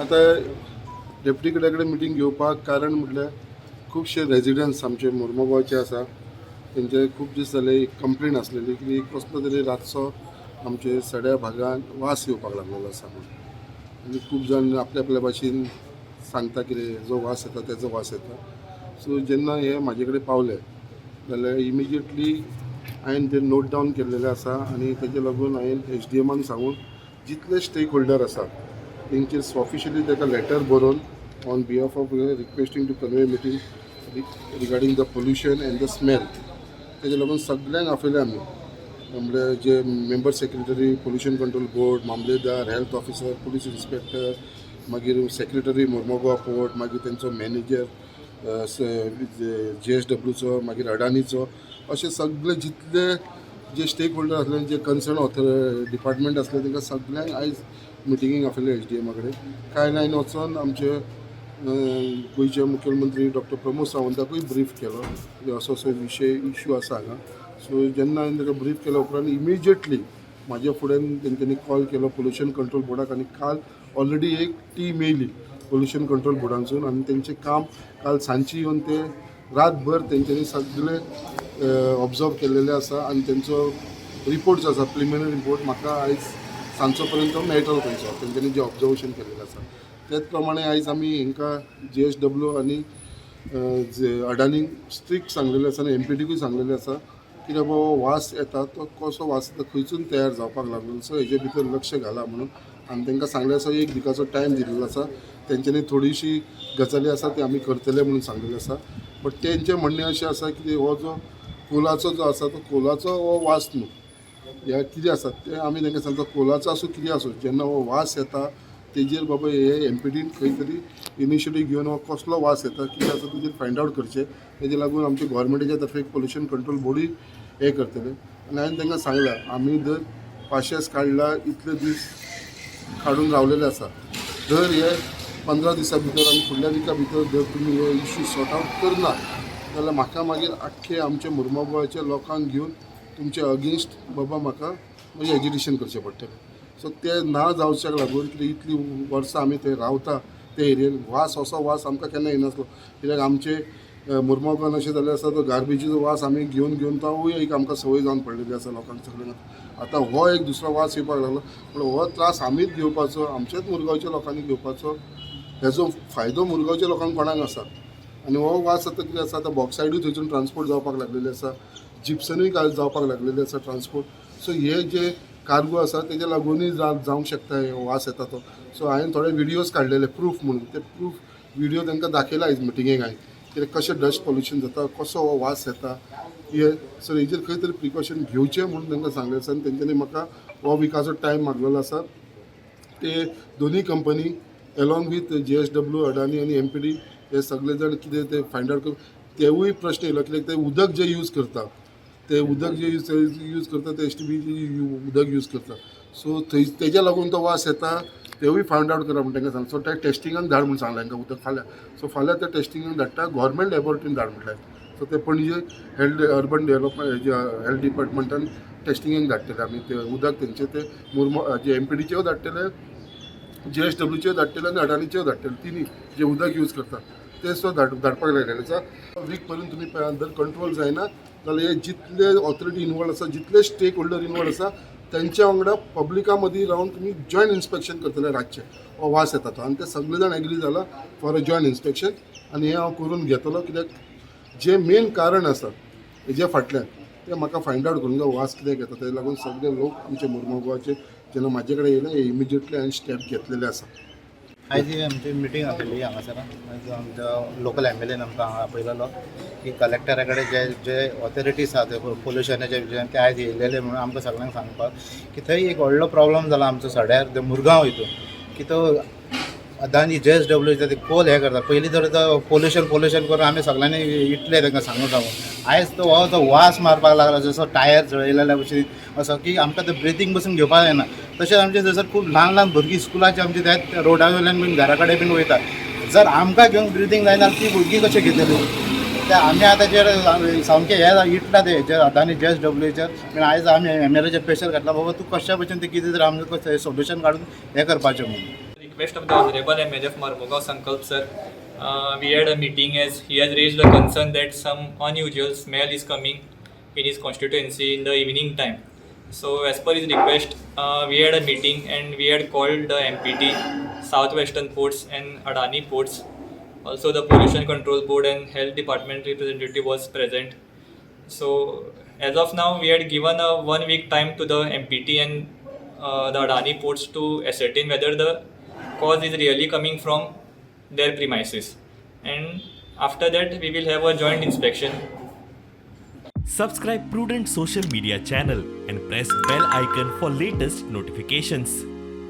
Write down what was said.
आतां deputy collector कडेन meeting घेवपाक कारण म्हटल्यार खुबशे रेजिडंट्स आमचे मुर्मगांवचे आसा. तेंचे खूब दीस जाले एक कंप्लेन आसलेली की कसलो तरी रातचो आमचे सड्या भागान वास येवपाक लागलेलो आसा म्हणून. आनी खूब जाण आपल्या आपल्या भाशेन सांगता कितें हेजो वास येता, तेजो वास येता. सो जेन्ना हे म्हाजे कडेन पावले जाल्यार इमिजिएटली हांवें ते नोट डावन केल्लेले आसा आनी तेजे लागून हांवें एसडीएमान सांगून जितले स्टेक होल्डर आसा तेंचेर ऑफिशियली ताका लेटर बरोवन on behalf of requesting to convene meeting regarding the pollution and the smell. तेजे लागून सगल्यांक आपयले आमी, म्हणजे जे member secretary pollution control board, मामलेदार, हेल्थ ऑफिसर, पुलीस इन्स्पेक्टर, मागीर सेक्रेटरी मुर्मगांव पोर्ट, मागीर तेंचो मॅनेजर जीएसडब्ल्यूचो, मागीर अडानीचो, अशे सगळे जितले जे स्टेक होल्डर आसले, जे कन्सर्न ऑथर डिपार्टमेंट आसले, तांकां सगल्यांक आयज मिटिंगेक आपयले एसडीएमा कडेन. कांय लायन वचोन आमचे गोंयचे मुखेलमंत्री डॉक्टर प्रमोद सावंताकूय ब्रीफ केलो की असो असो विशय इशू आसा हांगा. सो जेन्ना हांवें ताका ब्रीफ केल्या उपरांत इमिजिएटली म्हाज्या फुड्यान तेंच्यांनी कॉल केलो पोल्युशन कंट्रोल बोर्डाक आनी काल ऑलरेडी एक टीम येयली पोल्युशन कंट्रोल बोर्डांसून आनी तेंचें काम काल सांजची येवन ते रातभर तेंच्यांनी सगळे ऑब्जर्व केल्लेले आसा आनी तेंचो रिपोर्ट जो आसा, प्रिलिमिनरी रिपोर्ट, म्हाका आयज सांजचो पर्यंत मेळटलो तेंचो, तेंच्यांनी जें ऑब्जर्वेशन केल्लेलें आसा. त्याच प्रमाणे आयज आमी हांकां जीएसडब्ल्यू आनी जे अडानीक स्ट्रिक्ट सांगलेलें आसा आनी एमपीडीकूय सांगलेलें आसा की बाबा हो वास येता तो कसो वास येता, खंयसून तयार जावपाक लागलो, सो हेजे भितर लक्ष घाला म्हणून. आनी तांकां सांगलें आसा, एक विकाचो टायम दिलेलो आसा. तेंच्यांनी थोडीशी गजाली आसा ते आमी करतले म्हणून सांगलेलें आसा. बट तेंचें म्हणणें अशें आसा की हो जो कोलाचो जो आसा तो कोलाचो हो वास न्हू ह्या कितें आसा तें. आमी तांकां सांगता, कोलाचो आसूं, कितें आसूं, जेन्ना हो वास येता तेजेर बाबा हे एमपीडीन खंय तरी इनिशिएटीव घेवन हो कसलो वास येता, कितें आसा, तेजेर फायंड आवट करचें. तेजे लागून आमच्या गोवोरमेंटाच्या तर्फे एक पोल्युशन कंट्रोल बोर्डूय हें करतले. आनी हांवें तांकां सांगलां, आमी जर पाशेंस काडला, इतले दीस काडून रावलेले आसा, जर हे 15 दिसां भितर आनी फुडल्या विका भितर जर तुमी हे इश्यू सॉर्ट आवट करना जाल्यार म्हाका मागीर आख्खे आमचे मुर्मगांवच्या लोकांक घेवन तुमचे अगेन्स्ट बाबा म्हाका मागीर एजिटेशन करचें पडटलें. सो ते ना जावच्याक लागून, कित्याक इतलीं वर्सां आमी थंय रावता ते एरियेन, वास असो वास आमकां केन्ना येनासलो. कित्याक आमचे मुर्मगांवान अशें जाल्लें आसा, तो गार्बेजीचो वास आमी घेवन घेवन तोवूय एक आमकां संवय जावन पडलेली आसा लोकांक सगळ्यांक. आतां हो एक दुसरो वास येवपाक लागलो, पूण हो त्रास आमीच घेवपाचो, आमच्याच मुरगांवच्या लोकांनी घेवपाचो, हेजो फायदो मुरगांवच्या लोकांक कोणाक आसा? आनी हो वास आतां कितें आसा, आतां बॉक्सायडूय थंयसून ट्रान्सपोर्ट जावपाक लागलेले आसा, जिप्सनूय काल जावपाक लागलेले आसा ट्रान्सपोर्ट. सो हे जे कार्गो आसा तेजे लागूनय जावंक शकता हे वास येता तो. सो हांवें थोडे विडियोज काडलेले प्रूफ म्हणून. ते प्रूफ विडियो तांकां दाखयला आयज मिटिंगेक हांवें, कित्याक कशें डस्ट पोल्युशन जाता, कसो हो वास येता हे. सो हेजेर खंय तरी प्रिकॉशन घेवचें म्हणून तांकां सांगलें आसा. आनी तेंच्यांनी म्हाका हो विकाचो टायम मागलेलो आसा. ते दोनूय company along with JSW, Adani आनी एमपीडी हे सगळे जाण कितें ते फायंड आवट करून. तेवूय प्रश्न येयलो कित्याक ते उदक जे यूज करता, ते उदक जे यूज करता ते एसटीपी उदक यूज करता. सो थंय तेज्या लागून तो वास येता, तेवूय फायंड आवट करा म्हण तांकां सांगलें. सो ते टेस्टिंगाक धाड म्हूण सांगलें तांकां उदक फाल्यां. सो फाल्यां ते टेस्टिंगाक धाडटा, गव्हर्मेंट लॅबोरेटरीन धाड म्हटलें. सो ते Panaji health urban development health डिपार्टमेंटान टेस्टिंगेक धाडटले आमी ते उदक तेंचे. ते मुर्मो जे एमपीडीचेय धाडटले, जीएसडब्ल्यूचेय धाडटले आनी अडानीचेय धाडटले. तिनी जे उदक यूज करता ते सुद्दां धाडपाक लागलेले आसा. वीक पर्यंत तुमी पळयात, जर कंट्रोल जायना जाल्यार हे जितले ऑथॉरिटी इनवॉल्व आसा, जितले स्टेक होल्डर इनवॉल्व आसा, तेंच्या वांगडा पब्लिका मदीं रावन तुमी जॉयंट इन्स्पेक्शन करतले रातचें हो वास येता तो. आनी ते सगळे जाण एग्री जाला फॉर अ जॉयंट इन्स्पेक्शन. आनी हें हांव करून घेतलो, कित्याक जें मेन कारण आसा हेज्या फाटल्यान तें म्हाका फायंड आवट करूंक जाय, वास कित्याक येता. तेका लागून सगळे लोक आमचे मुर्मगांवचे जेन्ना म्हाजे कडेन येयले, इमिजिएटली हांवें स्टेप घेतलेले आसा. आयज ही आमची मिटींग आसलेली हांगासर. आयज आमच्या लोकल एमएलएन आमकां हांगा आपयलेलो की कलेक्टरा कडेन जे जे ऑथॉरिटीज आसा ते पोल्युशनाच्या विशयान, ते आयज येयलेले म्हणून आमकां सगळ्यांक सांगपाक की थंय एक व्हडलो प्रॉब्लम जाला आमचो सड्यार ते मुरगांव हितून की तो अदानी जीएसडब्ल्यू ते कोल हे करता. पयलीं तर तो पोल्युशन पोल्युशन करून आमी सगळ्यांनी इतलें तांकां सांगून सांगून आयज तो हो तो वास मारपाक लागला, जसो टायर जळयलेल्या भशेन असो की आमकां ते ब्रिथींग बसून घेवपाक जायना. तशेंच आमचे थंयसर खूब ल्हान ल्हान भुरगीं स्कुलाची आमची त्या रोडा वयल्यान बीन घरा कडेन बीन वयता. जर आमकां घेवंक ब्रिथींग जायना जाल्यार ती भुरगीं कशें घेतली? ते आमी आतां जे सामकें हे इटला ते जे अदानी जीएसडब्ल्यूचेर. पूण आयज आमी एमएलएचेर प्रेशर घातला, बाबा तूं कशा भशेन ते कितें तरी आमकां सोल्युशन काडून हें करपाचें म्हणून. request of the Honorable MLA of Marmugao Sankalp sir, we had a meeting as he has raised the concern that some unusual smell is coming in his constituency in the evening time. So as per his request, we had a meeting and we had called the MPT, Southwestern Ports and Adani Ports. Also the Pollution Control Board and Health Department representative was present. So as of now, we had given a 1 week time to the MPT and the Adani ports to ascertain whether the cause is really coming from their premises. And after that, we will have a joint inspection. Subscribe Prudent Social Media channel and press bell icon for latest notifications.